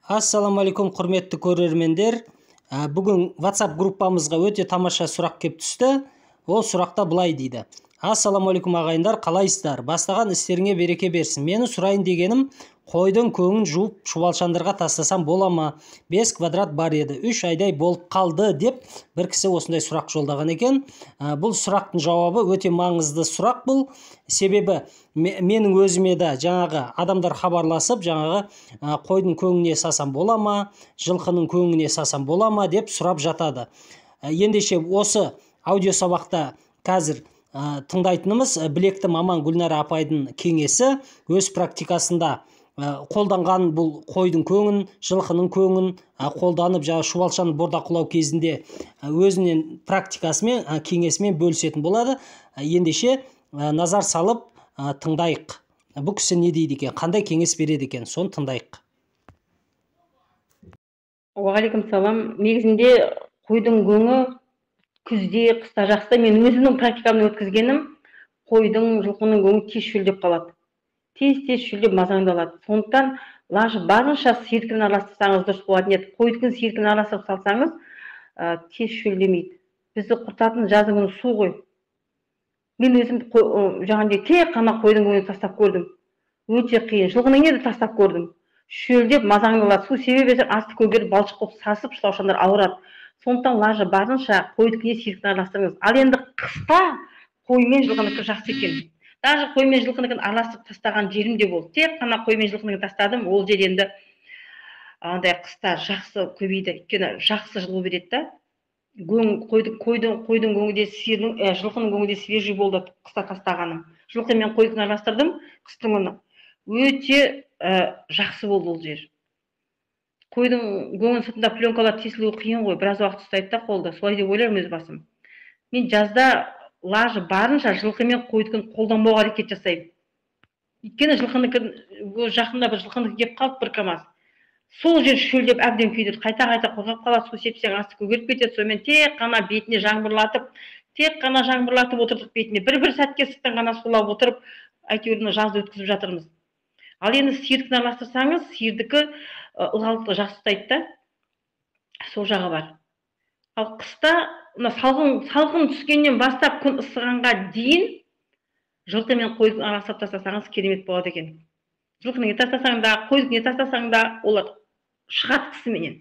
Ассалаумағалейкум, құрметті көрермендер. Бүгін WhatsApp группамызға өте тамаша сұрақ кеп түсті. Ол сұрақта былай дейді. Ассалаумағалейкум, ағайындар, қалайсыздар? Бастаған істеріңе береке берсін. Мені сұрайын дегенім, қойдың көңін жуып шұбалшандарға тастасам бола ма? 5 квадрат бар еді, 3 айдай болып қалды деп бір кісі осындай сұрақ жолдаған екен. Бұл сұрақтың жауабы өте маңызды сұрақ бұл. Себебі менің өзіме де жаңағы адамдар хабарласып, жаңағы қойдың көңіне сасам бола ма, жылқының көңіне сасам бола ма деп сұрап жатады. Ендеше осы аудио сабақта қазір тыңдайтынымыз білекті маман Гүлнара апайдың кеңесі, өз практикасында қолданған бұл қойдың көңін, жылқының көңін қолданып, жаңа шұбалшаны бордақылау кезінде өзінен практикасымен, кеңесімен бөлісетін болады. Ендеше назар салып тыңдайық. Бұл кісі не дейді екен, қандай кеңес береді екен, соны тыңдайық. Уағалейкум салам. Негізінде қойдың көңі күзде, қыста жақсы. Мен өзімнің практикамды өткізгенім, қойдың, жылқының көңі тез шөлдеп қалады. Тез-тез шөлдеп мазаңды алады. Сондықтан лажы барынша сиырдікін араластырсаңыз дұрыс болатын еді. Қойдікін сиырдікін араластырып салсаңыз, тез шөлдемейді. Бізді құртатын жаздың күні су ғой. Мен өзім жаңағыдай тек қана қойдың көңін тастап көрдім. Өте қиын. Жылқының де тастап көрдім. Шөлдеп мазаңды алады. Су себе берсең асты көгеріп балшық болып сасып шылаушандар ауырады. Сондықтан лажы барынша қойдікіне сиырдікін араластырыңыз. Ал енді қыста қой мен жылқынікі жақсы екен. Даже қой мен жылқыныкін араластырып тастаған жерім де болды. Тек қана қой мен жылқыныкін тастадым. Ол жер енді андай қыста жақсы көбейді. Өйткені жақсы жылу береді да. Қойдың көңі де сиырдың, жылқының көңі де свежий болды қыста тастағаным. Жылқы мен қойдікін араластырдым қыстың күні. Өте жақсы болды ол жер. Қойдың көңін сыртында пленкалар тесілуі қиын ғой, біраз уақыт ұстайды да қолды. Солай деп ойлаймын өз басым. Мен жазда лажы барынша жылқы мен қойдікін қолданбауға әрекет жасаймын. Өйткені жылқыныкі, жақында бір жылқыныкі келіп қалды бір КамАЗ. Сол жер шөлдеп әбден күйдірді. Қайта-қайта құрғап қалады, су сепсең асты көгеріп кетеді. Сонымен тек қана бетіне жаңбырлатып, тек қана жаңбырлатып отырдық бетіне. Бір-бір сәтке сырттан ғана сулап отырып, әйтеуір мына жазды өткізіп жатырмыз. Ал енді сиырдікін араластырсаңыз, сиырдікі ылғалдықты жақсы ұстайды да, сол жағы бар. Ал қыста мына салқын түскеннен бастап күн ысығанға дейін жылқы мен қойдың араластырып тастасаңыз керемет болады екен. Жылқыны тастасаң да, қойдың тастасаң да, олар шығады қысыменен.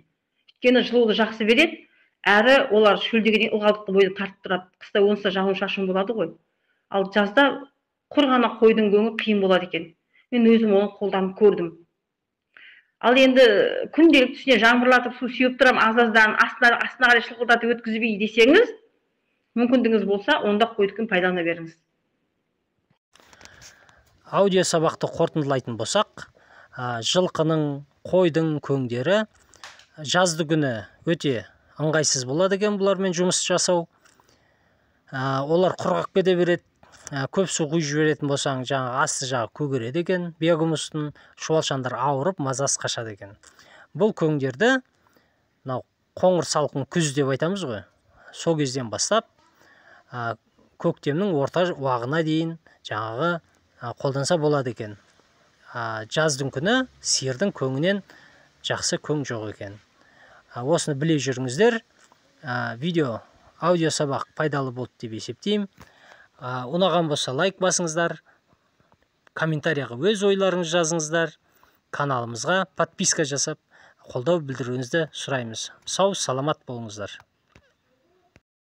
Өйткені жылуды жақсы береді, әрі олар шөлдегеннен ылғалдықты бойды тартып тұрады. Қыста онсыз жауын-шашын болады ғой. Ал жазда құр ғана қойдың көңі қиын болады екен. Мен өзім оны қолданып көрдім. Ал енді күнделікті үстіне жаңбырлатып су сеуіп тұрам, аз-аздан астына қарай шылқылдатып өткізбей десеңіз, мүмкіндігіңіз болса, онда қойдікін пайдалана беріңіз. Аудио сабақты қорытындылайтын болсақ, жылқының, қойдың көңдері жазды күні өте ыңғайсыз болады екен бұлармен жұмыс жасау. Олар құрғақ кете береді. Көп су құйып жіберетін болсаң, жаңағы асты жағы көгереді екен, биогумустың шұбалшандар ауырып, мазасы қашады екен. Бұл көңдерді мынау қоңыр салқын күз деп айтамыз ғой, сол кезден бастап көктемнің орта уағына дейін жаңағы қолданса болады екен. Жаздың күні сиырдың көңінен жақсы көң жоқ екен. Осыны біле жүріңіздер. Видео, аудио сабақ пайдалы болды деп есептеймін. Ұнаған болса лайк басыңыздар, комментарияға өз ойларыңызды жазыңыздар, каналымызға подписка жасап, қолдау білдіруіңізді сұраймыз. Сау, саламат болыңыздар.